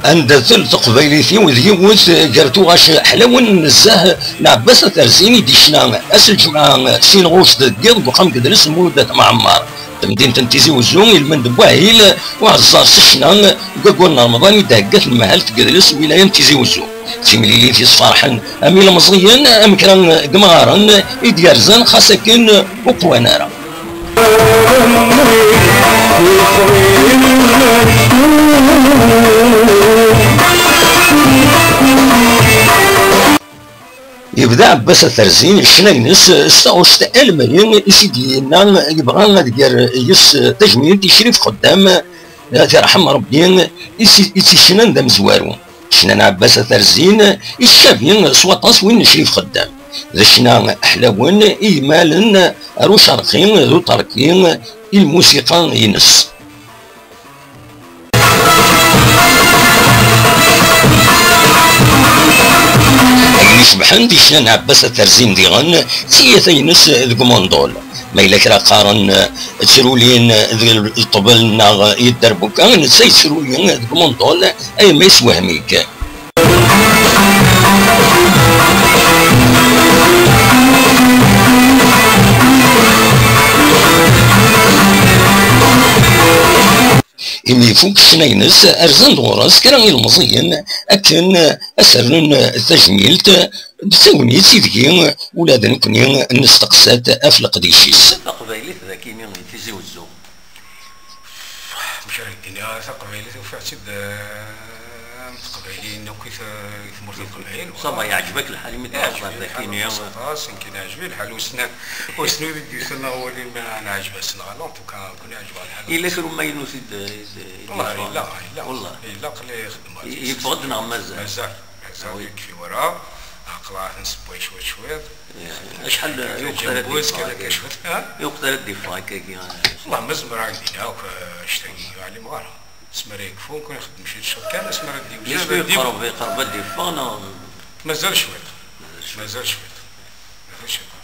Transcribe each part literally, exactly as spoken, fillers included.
Anda tella teqbaylit-iw d yiwet gar tuɣac ḥlawen nezzeh n Ɛebbas At Rẓin i d-yecna ass n lǧemɛa sin ɣuct deg yiḍ deg uxxam n yedles n Mulud At Mɛemmer. Tamdint n Tizi Wezzu, ilmend n wahil uɛeẓẓar s ccna deg waggur n Remḍan i d-thegga tnemhalt n yedles n wilaya n Tizi Wezzu. D timlilit yesferḥen am ilemẓiyen am kra n yemɣaren i d-yerzan xas akken ur qwan ara. Yebda Ɛebbas At Rẓin ccna-ines s taɣect almani i s-id-yenna yebɣa ad ger yes tajmilt i Crif Xeddam, ad t-irḥem Rebbi, i s-, i tt-icnan d amezwaru. Ccna n Ɛebbas At Rẓin icabi s waṭas win n Crif Xeddam. D ccna ḥlawen i imalen ar ucerqi d uṭerki i lmusiqa-ines. Ayen icebḥen di ccna n Ɛebbas At Rẓin diɣen d tiyita-ines deg umunḍul. Ma yella kra qqaren ttrulin deg ṭṭbel neɣ i dderbuka, netta yettruli deg umunḍul, ay ma yessewhem-ik. Imi ifuk ccna-ines, rzan-d ɣur-s kra n yilmeẓyen akken ad s-rren tajmilt d tagnit ideg ula d nekkni nesteqsa-t ɣef leqdic-is. Taqbaylit d akini i Tizi Wezzu. Amek ara k-d-iniɣ, taqbaylit ufiɣ-tt-id, eh, am teqbayliyin akk i t-, i tmurt n Leqbayel. Ça va, yeɛǧeb-ak lḥal imi tṛuḥeḍ ar daki-nni? Aṭas, nekk yeɛǧeb-iyi lḥal, wissen, wissen wid i d-yusan ɣer wul-im, eh, neɛǧeb-asen, neɣ non, en tout cas, nekkni yeɛǧeb-aɣ lḥal. Yella kra umaynu i d-, i d-, i d-yeffɣen? Yella, yella. Yella, aql-i xeddmeɣ. Yeffeɣ-d neɣ mazal? Mazal, mazal, ur yekfi wara. Aql-aɣ ad t-nsewway cwiṭ, cwiṭ. Acḥal i waqt ara d-yeffeɣ akka? Cwiṭ, ha? I waqt ara d-yeffeɣ akkagi? Wallah, ma zemreɣ ad k-d-iniɣ akk, eh, annect-agi, ur ɛlimeɣ ara. Asmi ara yekfu, nekk ad nxeddem ciṭ ciṭ kan, asmi ara d-yewjad. Est-ce que yeqreb, yeqreb ad d-yeffeɣ, neɣ? Mazal cwiṭ. Mazal cwiṭ. Mazal cwiṭ.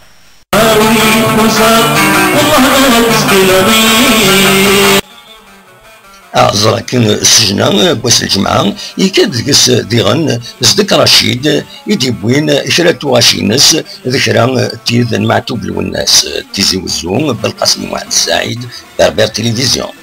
Aẓra kan ssejna n wass n lǧemɛa, yekka-d deg-s diɣen Zedek Racid, i d-yewwin kra n tuɣac-ines d kra n tid n Meɛtub Lwennas, Tizi Wezzu, Belqasem Muḥend Saɛid, Berbère Télévision.